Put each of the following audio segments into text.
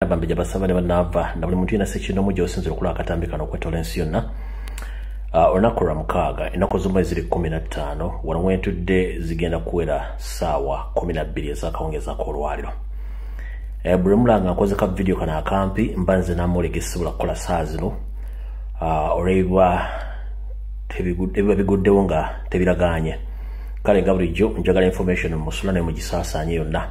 Bambejja, basaba ne banaava na buli muntu yenna ssekinnoomu gy'osinzira okulaba akatambi kano okwetooloola ensi yonna. Olunaku lwa mukaaga, ennaku z'omwezi ziri 15, wano wentudde zigenda kuwera ssaawa 12 ez'akawungeezi ak'olwaliro. Buli mulanga nkoze ka vidiyo kano akampi, mba nze namulege sisobola kukola ssaawa zino olw'ebiba ebiba biguddewo nga tebiragaanye. Kale nga bulijjo njagala information musula ne mugisaasaanye yonna.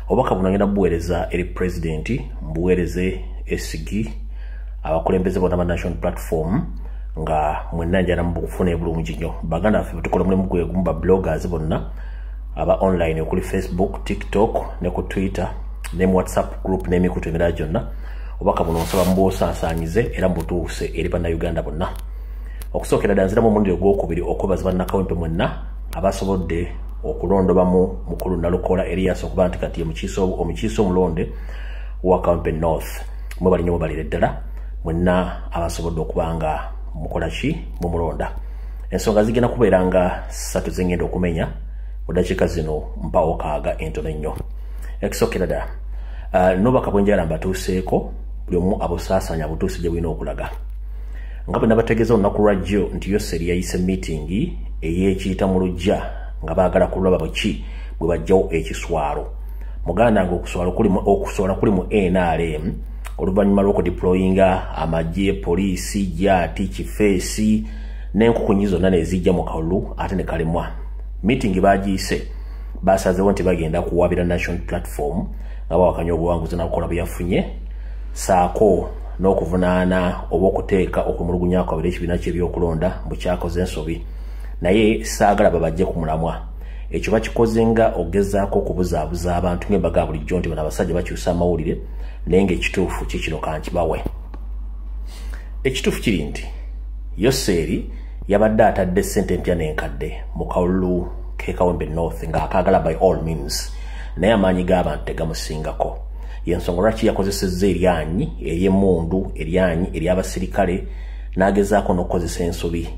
Obubaka buno ngenda buweereza eri pulezidenti, mbuweereze SG, abakulembeze bonna ba National Platform, nga mwenna njala mubufune bulungi nnyo. Baganda baffe tukola mulimu gwe gumu, ba bloggers bonna aba online okuli Facebook, TikTok ne ku Twitter ne mu WhatsApp group n'emikutu emirala gyonna. Obubaka buno nsaba mubusaasaanyize era mubutuuse eri Bannayuganda bonna. Okusookera ddala nziramu omulundi ogwokubiri okwebaza bannakawempe mwenna abasobodde okulondobamu mukulu Nalukoola Erias okuba nti kati ye omukiise omulonde wa Kawempe North. Mwebale nnyo, mwebalire ddala mwenna abasobodde okuba nga mukola ki, mumulonda. Ensonga zigenda kubeera nga ssatu zengenda okumenya mu ddakiika zino mpawo kaaga entono ennyo. Ekisookera ddala, n'obubaka bwenjagala mbatuuseeko, buli omu abusaasaanya abutuuse gye bulina okulaga. Nga bwe nabategeeza olunaku lwa jjo nti Yoseri yayise meeting ey'ekiyita mu luggya nga baagala kulaba bweki bwe bajjawo ekiswalo. Muganda nga okuswala kuli mu NRM oluvannyuma lw'okudeployinga amagye, poliisi, jaati, kifeesi n'enkukunyi zonna nezijja mu kalulu ate ne kalemwa. Meeting bagiyise, basazeewo nti bagenda kuwabira National Platform nga bawakanya obuwanguzi Nalukola bwe yafunye, saako n'okuvunaana oba okuteeka okwemulugunya kwabwe ekibiina ky'ebyokulonda mbu kyakoze ensobi. Naye saagala babajje ku mulamwa. Ekyo bakikoze nga ogezaako okubuzaabuza abantu ng'embaga bulijjo nti bano abasajja bakyusa amawulire, naye ng'ekituufu kikino kankibawe. Ekituufu kiri nti Yoseeri yabadde atadde ssente empya n'enkadde mu kalulu k'e Kawempe North ng'akaagala by all means, naye amaanyi g'abantu tegamusingako. Yensonga lwaki yakozesezza eryanyi ery'emmundu, eryanyi ery'abasirikale, n'agezaako n'okukozesa ensobi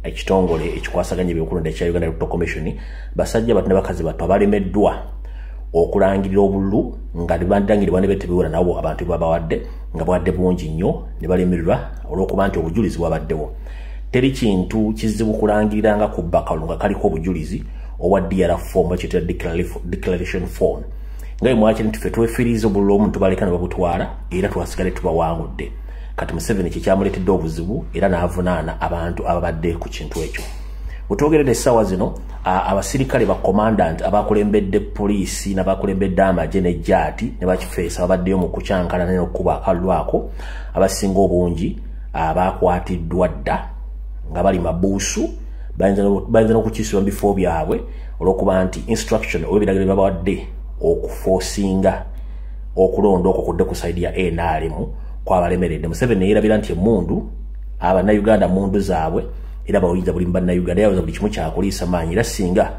ekitongole ekikwasaganya ebyokulonda ekya Uganda Electoral Commission. Basajja batu ne bakazi batu abalemeddwa okulangirira obululu nga tebandangiribwa ne betebiwera, nabo abantu babawadde nga bwadde bungi nnyo ne balemererwa olw'okuba nti obujulizi bwabaddewo. Teri kintu kizibu kulangirira nga kubba kalulu nga kaliko obujulizi obwa DR form, bakiyita declaration form. Nga mwakiri nti ffe twefiiriza obululu omuntu baleka ne babutwala era twasigale tubawangudde. Kati Museveni kyekyamuleetedde obuzibu era n'avunaana abantu ababadde ku kintu ekyo. Bwetwogeredde essaawa zino, abasirikale ba commandant abakulembedde poliisi n'abakulembedde amagye ne jaati ne bakifeesa babaddeyo mu kukyankana n'okukuba akalulu ako, abasinga obungi abakwatiddwa dda nga bali mabuusu, bayinza n'okukiisibwa mu bifo byabwe olw'okuba nti instruction oba ebiragiro bye babawadde okufoosinga okulonda okwo kudde ku side ya NRM kwabalemeredde. Museveni neyeerabira nti emmundu Abannayuganda mundu zaabwe era bawuliriza buli Bannayuganda, yawoza buli kimu kyakuliisa maanyi, era singa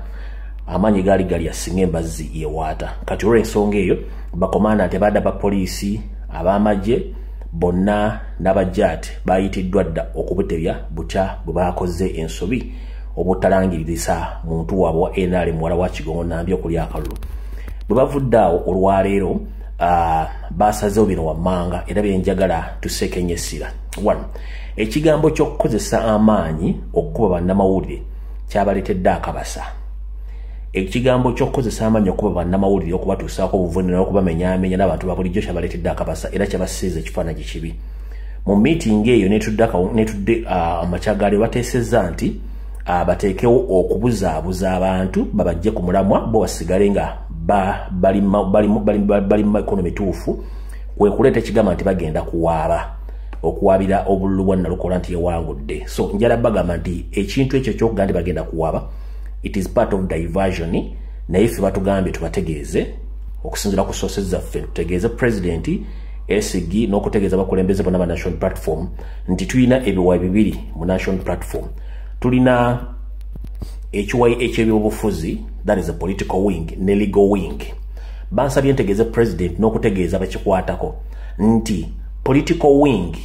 amaanyi gaali galya singa embazzi yewaata. Kati olw'ensonga eyo bakomanda nti abadde abapoliisi, ab'amagye bonna n'abajaati bayitiddwa dda okubutebya butya bwe bakoze ensobi obutalangiririsa muntu waabwe wa NRM muwala wa Kigongo Nambi okulya akalulu. Bwe bavudde awo olwaleero basazeewo bino wammanga era byenjagala tuseekenye essira. One, ekigambo ky'okukozesa amaanyi okukuba bannamawulire kyabaleetedde akabasa. Ekigambo ky'okukozesa amaanyi okukuba bannamawulire, okubatuusaako obuvune n'okubamenyaamenya n'abantu ba bulijjo kyabaleetedde akabasa era kyabasiiza ekifaananyi kibi. Mu meeting eyo netudde amakya gaali bateesezza nti bateekewo okubuzaabuza abantu babajje ku mulamwa, bo basigale nga bali mu mikono mituufu, kwe kuleeta ekigamba nti bagenda kuwaaba okuwaabira obululu bwa Nalukola nti yewangudde. So njala bagamba nti ekintu ekyo ky'okugamba nti bagenda kuwaaba, it is part of diversion, naye ffe batugambye tubategeeze okusinziira ku sources zaffe, tutegeeze president, SG n'okutegeeza abakulembeze bonna ba National Platform nti tulina ebiwayi bibiri mu National Platform. Tulina ekiwayi ekyebyobufuzi, that is a political wing, ne legal wing. Bansabye ntegeeze president n'okutegeeza abakikwatako nti political wing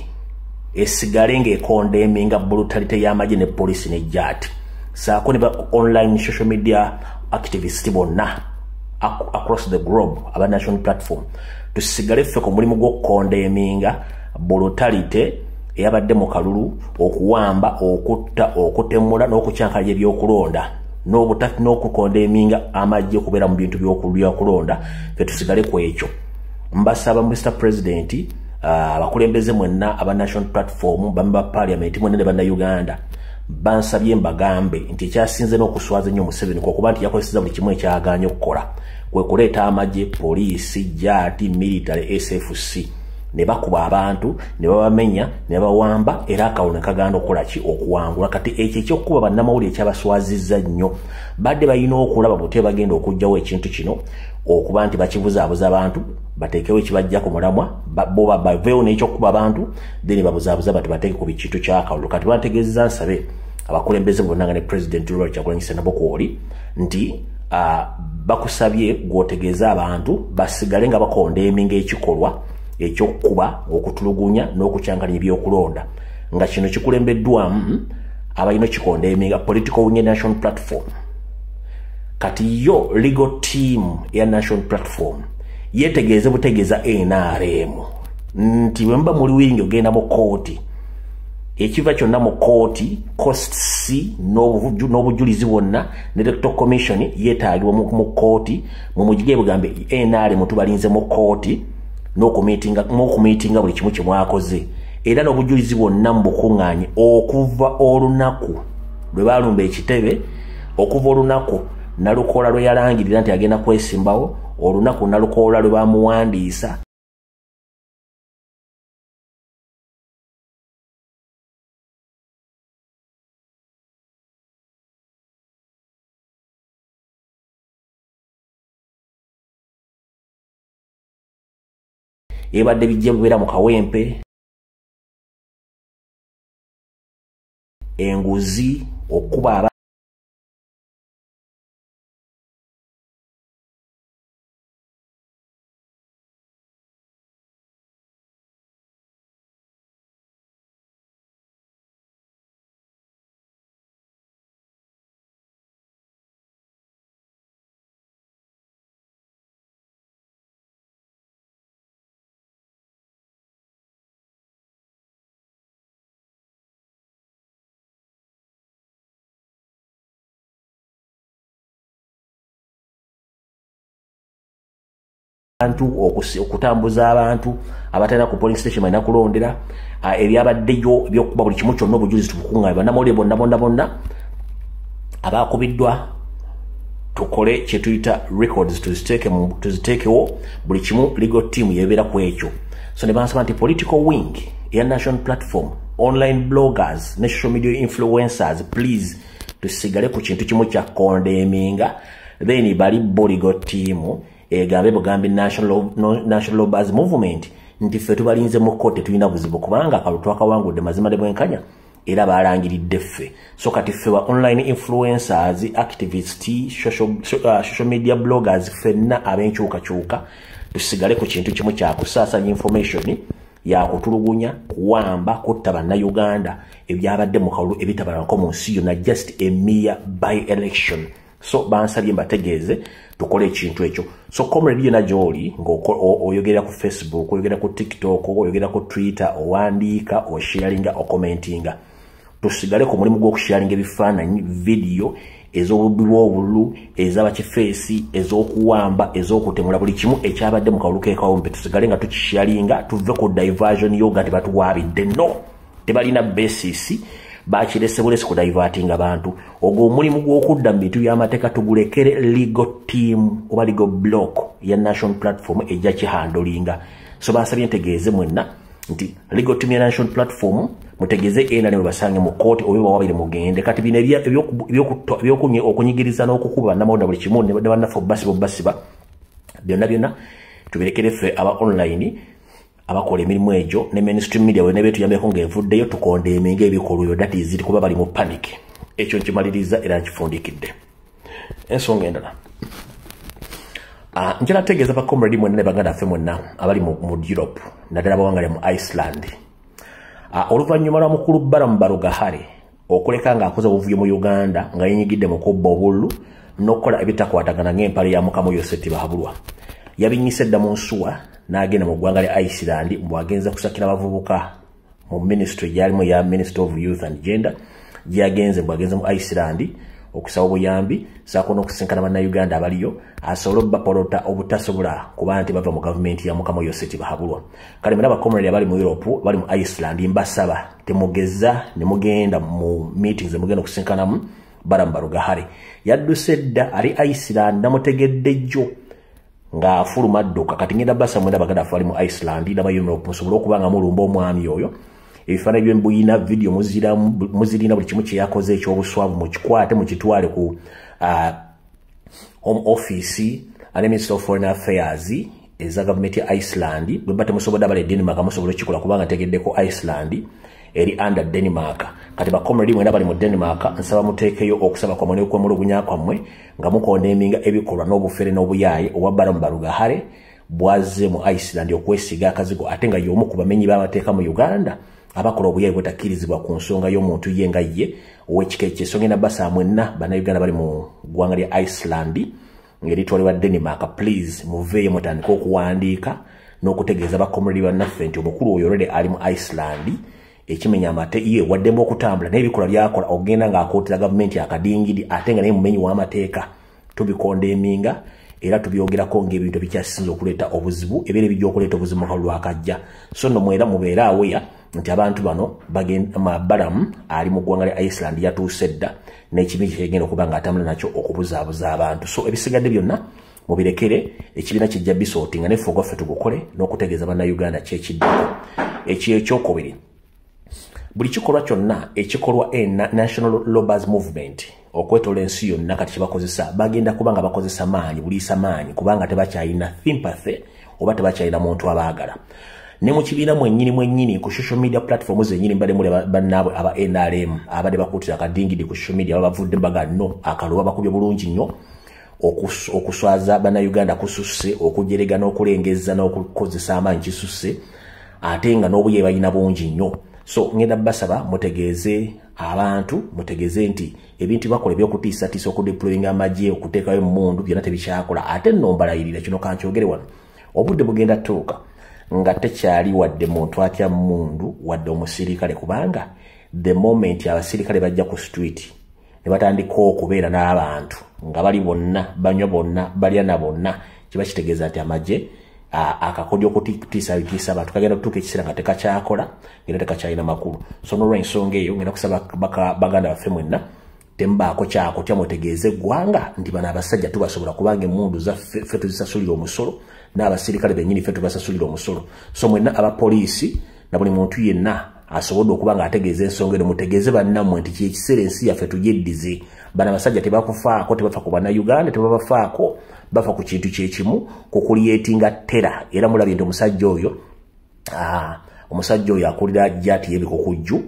esigale ng'ekondeminga brutality y'amagye ne poliisi ne jaati, saako ne ba online social media activist bonna across the globe aba National Platform. Tusigale ffe ku mulimu gw'okukondeminga brutality eyabadde mu kalulu, okuwamba, okutta, okutemula n'okukyankalanya ebyokulonda, n'okukondeminga amagye okubeera mu bintu by'okulonda. Ffe tusigale ku ekyo. Mbasaba Mr. President, abakulembeze mwenna aba National Platform, bamemba parliament mwenna ne bannayuganda, bansabye mbagambe nti ekyasinze n'okuswaza ennyo Museveni kwe kuba nti yakozesezza buli kimu ekyagaanye okukola, kwe kuleeta amagye, poliisi, jaati, military, SFC, ne bakuba abantu, ne babamenya, ne babawamba, era akalulu ne kagaana okukola ki? Okuwangula. Kati ekyo ekyokukuba bannamawulire ekyabaswazizza nnyo, badde balina okulaba butya bagenda okuggyawo ekintu kino, okuba nti bakibuzaabuza abantu, bateekewo ekibajja ku mulamwa, bo baveewo n'ekyokukuba abantu, then babuzaabuza bantu bateeke ku kintu ky'akalulu. Kati bantegeezezza nsabe abakulembeze bonna nga ne President Robert Kyagulanyi Ssentamu kw'oli nti bakusabye gw'otegeeza abantu basigale nga bakondeminga ekikolwa ekyokukuba, okutulugunya n'okukyankalanya ebyokulonda, nga kino kikulembeddwamu abalina okikondeminga political wing National Platform. Kati yo legal team ya National Platform yetegeeze butegeeza NRM nti bwe muba muli wingi ogenda mu kooti, ekiva kyonna mu kooti, costs n'obujulizi bwonna ne Electoral Commission yeetaagibwa mu kooti. Mumugige bugambe NRM tubalinze mu kooti n'okumiitinga buli kimu kye mwakoze, era n'obujulizi bwonna mu bukuŋŋaanye okuva olunaku lwe baalumba ekitebe, okuva olunaku Nalukoola lwe yalangirira nti agenda kwesimbawo, olunaku Nalukoola lwe bamuwandiisa. Ebadde bijja bibeera mu Kawempe, enguzi, okuba abantu okutambuza abantu abatalina ku polling station balina kulondera, ebyabaddeyo ebyokuba buli kimu kyonna obujulizi tubukuŋŋaanye. Bannamawulire bonna bonna bonna abakubiddwa tukole kye tuyita records, tuziteekewo buli kimu, legal team yebeera ku ekyo. So ne bansaba nti political wing eya National Platform, online bloggers ne social media influencers, please tusigale ku kintu kimu kya kondeminga, then bali bo legal team egambe bugambi National Lobbyers Movement nti ffe tubalinze mu kooti, tetulina buzibu kubanga akalulu twakawangudde mazima ne bwenkanya, era balangiridde ffe. So kati ffe ba online influencers, activists, social media bloggers, ffenna ab'enkyukakyuka tusigale ku kintu kimu kyakusaasanya information yakutulugunya, kuwamba, kutta bannayuganda ebyabadde mu kalulu ebitabalako mu nsi yonna, just a mere by election. So bansabye mbategeeze tukole ekintu ekyo. So comrade yena gy'oli ng'oyogera ku Facebook, oyogera ku TikTok, oyogera ku Twitter, owandiika, osharinga, okomentinga, tusigale ku mulimu gw'okusharinga ebifaananyi, vidiyo ez'obubbi bw'obululu, ez'abakifeesi, ez'okuwamba, ez'okutemula, buli kimu ekyabadde mu kalulu k'e Kawempe tusigale nga tukisharinga, tuve ku diversion yoga nti batuwaabidde. No, tebalina basis, bakirese bulesi ku divertinga bantu. Ogwo omulimu gw'okudda mu bintu by'amateeka tugulekere legal team oba legal block ya National Platform ejja kihandolinga. So bansabye ntegeeze mwenna nti legal team ya National Platform mutegeeze NRM basange mu kooti oba bawabire mugende. Kati bino ebyokunyigiriza n'okukuba bannamawulire buli kimu ne bannaffe obbasiba obbasiba byonna byonna tubirekere ffe aba online abakola emirimu egyo ne mainstream media bwe betuyambeko ng'evuddeyo tukondeeminga ebikolwa ebyo, that is it, kuba bali mu panic. Ekyo nkimaliriza era nkifundikidde. Ensonga endala, njala tegeeza ba comrade mwenna ne baganda baffe mwenna abali mu Europe, naddala abawangalira mu Iceland. Oluvannyuma lwa mukulu Balaam Barugahare okuleka ng'akoze obuvuyo mu Uganda nga yenyigidde mu kubba obululu n'okukola ebitakwatagana ng'empale ya Mukama Yosef Tibahabulwa, Yabinyise dda mu nsuwa n'agenda mu ggwanga lya Iceland mbwagenza kusakira abavubuka mu ministry gyalimu ya Minister of Youth and Gender, gyagenze mbwagenze mu Iceland okusaba obuyambi saako n'okusinkana bannayuganda abaliyo asobole obbapolota obutasobola kuba nti bava mu gavumenti ya Mukama Yose Tibahabulwa. Kale mwena bakomrade abali mu Europe, bali mu Iceland, mbasaba temugeza ne mugenda mu meetings mugenda okusinkanamu Balaam Barugahare. Yadduse dda ali Iceland, namutegedde jjo ng'afuluma dduka. Kati ngenda basa mwena baganda baffe abali mu Iceland n'aba Europe musobole okuba nga mulumba omwami oyo. Ebifaananyi byembuyina, video muzirina, buli kimu kye yakoze eky'obuswavu mukikwate mukitwale ku Home Office and Minister of Foreign Affairs eza gavumenti ya Iceland. Bwe mba temusobodde abali e Denmark musobola okukikola kubanga ntegeddeko Iceland eri under Denmark. Kati bakomrade mwena bali mu Denmark, nsaba muteekeyo okusaba kwammwe n'okwemulugunya kwammwe nga mukondeminga ebikolwa n'obufere n'obuyaaye obwa Balaam Barugahare bwazze mu Iceland okwesiga akazigo, ate nga y'omu ku bamenyi b'amateeka mu Uganda abakola obuyayi bwetakkirizibwa ku nsonga y'omuntu ye nga ye ow'ekika ekyo. Ensonga ena basa mwenna bannayuganda bali mu ggwanga lya Iceland ng'eritwalibwa Denmark, please muveeyo mutandike okuwandiika n'okutegeeza bakomrade bannaffe nti omukulu oyo already ali mu Iceland, ekimenya amate ye waddemu okutambula n'ebikolwa by'akola ogenda ng'akootera gavumenti akadingidi ate nga naye mumenyi w'amateeka. Tubikondeminga era tubyogerako ng'ebintu ebikyasinze okuleeta obuzibu, ebiera ebijja okuleeta obuzibu mu kalulu akajja. So nno mwera mubeere aweya nti abantu bano Balaam ali mu ggwanga lya Iceland yatuuse dda n'ekibiina kyegenda okuba ng'atambula nakyo okubuzaabuza abantu. So ebisigadde byonna mubirekere ekibiina kijja bisootinga neffe ogwaffe tugukole n'okutegeeza bannayuganda kyekiddako. Ekyo ekyokubiri, buli kikolwa kyonna ekikolwa National Robbers Movement okwetola ensi yonna kati kyebakozesa bagenda kuba nga bakozesa maanyi, buliisa maanyi, kubanga tebakyalina sympathy oba tebakyalina muntu abaagala. Ne mu kibiina mwennyini mwennyini ku social media platform zennyini mbadde muli bannaabwe aba NRM abadde bakuutira akadingidi ku social media babavudde baga no akaluba bakubye bulungi nnyo okuswaza bannayuganda kususse, okujerega n'okulengezza n'okukozesa amaanyi kisusse, ate nga n'obuye balina bungi nnyo. So ngenda basaba mutegeeze abantu, mutegeeze nti ebintu bakola ebyokutiisatiisa, okudeployinga amagye, okuteekayo emmundu, byonna tebikyakola. Ate nno mbalayirira kino kankyogere wano, obudde bugenda tuuka nga tekyali wadde muntu atya mmundu wadde omusirikale, kubanga the moment abasirikale bajja ku street ne batandika okubeera n'abantu nga bali bonna, banywa bonna, balya na bonna, kiba kitegeeza nti amagye akakodyo okutiisatiisa abantu kagenda kutuuka ekiseera nga tekakyakola era tekakyalina makulu. So n'olwensonga eyo ngenda kusaba baganda baffe mwenna tembaako kyakutya, mutegeeze eggwanga nti bano abasajja tubasobola kubanga emmundu zaffe ffe tuzisasulira omusolo n'abasirikale bennyini ffe tubasasulira omusolo. So mwenna abapoliisi na buli muntu yenna asobodde okuba ng'ategeeza ensonga eno, mutegeeze bannammwe nti kyekiseera ensi yaffe tugyeddize. Bano abasajja tebakufaako, tebafa ku bannayuganda, tebabafaako, bafa ku kintu kyekimu, ku kulyetinga tera. Era mulabye nti omusajja oyo akulira jati y'ebikukujju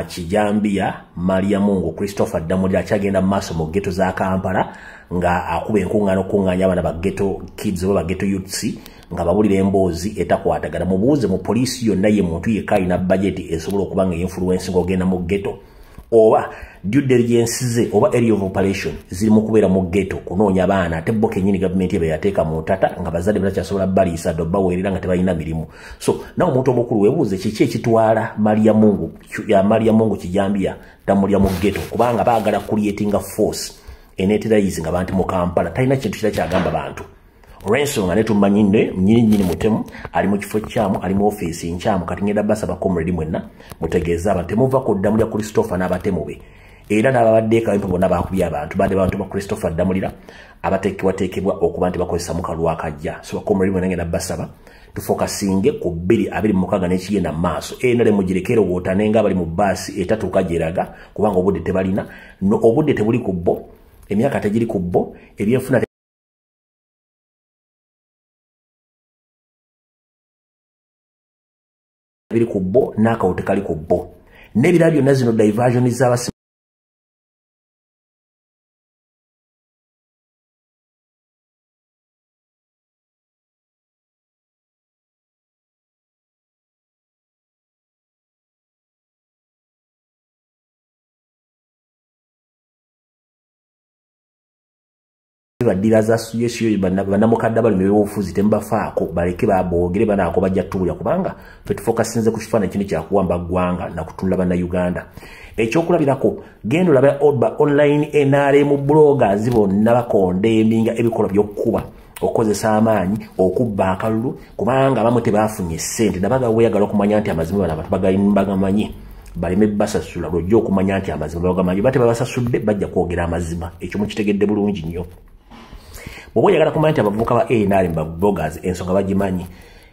Kijambiya Maria Mungu Christopher Damulira akyagenda mu maaso mu ghetto za Kampala nga akuba enkuŋŋaana okuŋŋaanya abaana ba ghetto kids oba ba ghetto youths nga babulira emboozi etakwatagana. Mubuuze mu poliisi yonna ye muntu yekka alina bajeti esobola okuba nga influence ng'ogenda mu ghetto, oba due diligence ze oba area of operation ziri mu kubeera mu ghetto kunoonya baana, ate bo kennyini gavumenti eba yateeka mu ntata nga bazadde batakyasobola baliisa ddo baweerera nga tebalina mirimu. So nawe omuntu omukulu weebuuze kiki ekitwala Maria Mungu ya Maria Mungu Kijambiya Damulira mu ghetto, kubanga baagala creatinga force eneeterayizi nga bantu mu Kampala talina kintu kira kyagamba bantu. Olw'ensonga ne tumanyi nne nnyini nnyini mutemu ali mu kifo kyamu, ali mu ofiisi nkyamu. Kati ngenda basaba comrade mwenna mutegeeze abantu temuva ku Damulira Christopher n'abatemu be, era n'ababadde e Kawempe bonna baakubye abantu, badde bantu ba Christopher Damulira abateekebwateekebwa okuba nti bakozesa mu kalulu akajja. So comrade mwenna ngenda basaba tufokasinge ku 2026 n'ekigenda mu maaso. NRM mugirekere wootane nga bali mu bbaasi etatuuka gyeraga, kubanga obudde tebalina, obudde tebuli ku bo, emyaka tegiri ku bo, ebyenfuna biri ku bo, n'akawo tekali ku bo, n'ebirala byonna zino diversion z'abasi badira za yesu bannamukadde abali mu byobufuzi tembafaako, baleke baboogere banaako bajja tuwulira, kubanga ffe tufokasinze ku kifaananyi kino kyakuwamba ggwanga na kutunda bannayuganda. Ekyokulabirako, genda olabe online NRM bloggers bonna bakondeminga ebikolwa by'okkuba, okukozesa amaanyi, okubba akalulu, kubanga abamu tebafunye ssente. Nabaga weeyagala okumanya nti amazima bano abantu bagamanyi, baleme basasula lw'ojja okumanya nti amazima bagamanyi, bate babasasudde bajja kwogera amazima. Ekyo mukitegedde bulungi nnyo. Bw'oba oyagala kumanya nti abavubuka ba NRM ba bloggers ensonga bagimanyi,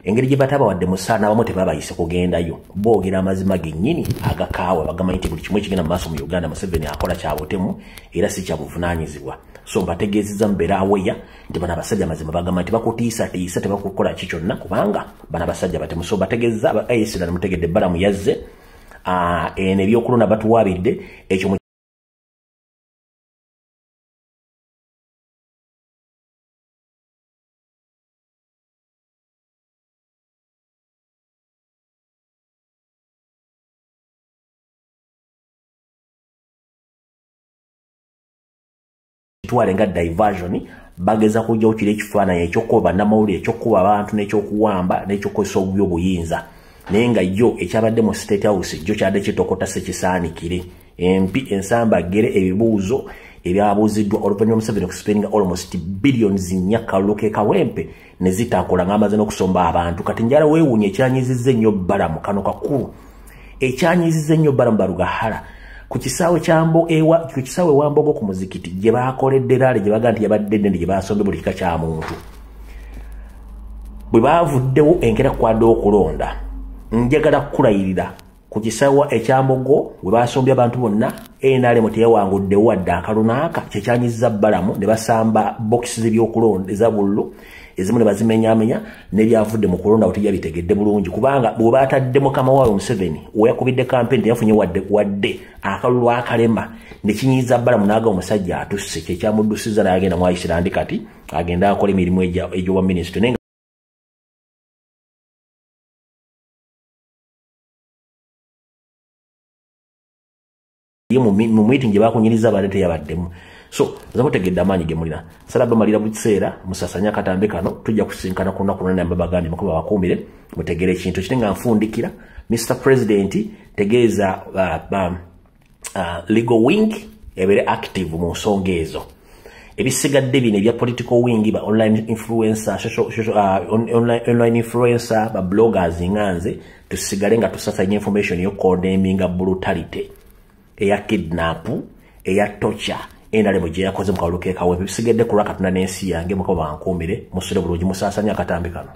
engeri gye batabawadde musaana abamu tebabayise kugendayo, boogera amazima gennyini agakaawa, bagamanyi nti buli kimu ekigenda mu maaso mu Uganda Museveni akola kya butemu era si kya buvunaanyizibwa. So mbategeezezza mubeere aweya nti bano abasajja amazima bagamba nti bakutiisatiisa, tebakukola ki kyonna, kubanga bano abasajja batemu. So mbategeezezza aba ACD mutegedde Balamu yazze, eno ebyokulonda batuwaabidde ekyo twale nga diversion, bageza kujja okira ekifaananyi ekyokuba bannamawulire, ekyokuba abantu, n'ekyokuwamba, n'ekyokukozesa obubi obuyinza. Naye nga yo ekyabadde mu State House jjo kyadde kitokota sekisaanikire, empi ensambaggere, ebibuuzo ebyabuuziddwa oluvannyuma Museveni okuspendinga almost billions 4 kalulu ke Kawempe ne zitakola ng'amaze n'okusomba abantu. Kati njala weewuunya ekyanyizizza ennyo Balamu, kano kakulu, ekyanyizizza ennyo Balamu Barugahara ku kisaawe kyambo ewa ku kisaawe wambogo ku muzikiti gye baakoledde rally gye baga nti yabadde nnene, gye baasombe buli kika kya muntu. Bwe baavuddewo enkera kwadde okulonda, njagala kukulayirira ku kisaawe ekyambogo we baasombye abantu bonna, NRM teyawanguddewo wadde akalunaaka. Kyekyanyizza Balamu ne basamba bokisi z'ebyokulonda eza bululu ezimu ne bazimenyaamenya, n'ebyavudde mu kulonda tejja bitegedde bulungi, kubanga bwe baatadde mukama waabwe Museveni weyakubidde kampeni teyafunye wadde akalulu akalema, ne kinyiiza Balamu n'aga omusajja atusse. Kyekyamuddusiza n'agenda mu Iceland, kati agenda akola emirimu egy'obwa minisitule. Mu meeting gye bakunyiriza abadde teyabaddemu. So zamutegedde amaanyi ge mulina. Salaba malira mu kiseera musasanya akatambi kano, tujja kusinkana ku lunaku lwonna mbabagambye Mukama bakuumire mutegere ekintu kiri. Nga nfundikira, Mr President tegeeza legal wing ebeere active mu nsonga ezo. Ebisigadde bino ebya political wing, ba online influencer, social, online influencer, ba bloggers nga nze, tusigale nga tusasanya information y'okukondeminga brutality eya kidnap, eya torture NRM gye yakoze mu kalulu ke Kawempe. Bisigadde ku lwa Katonda n'ensi yange. Mukama bankuumire, musule bulungi, musaasanye akatambi kano.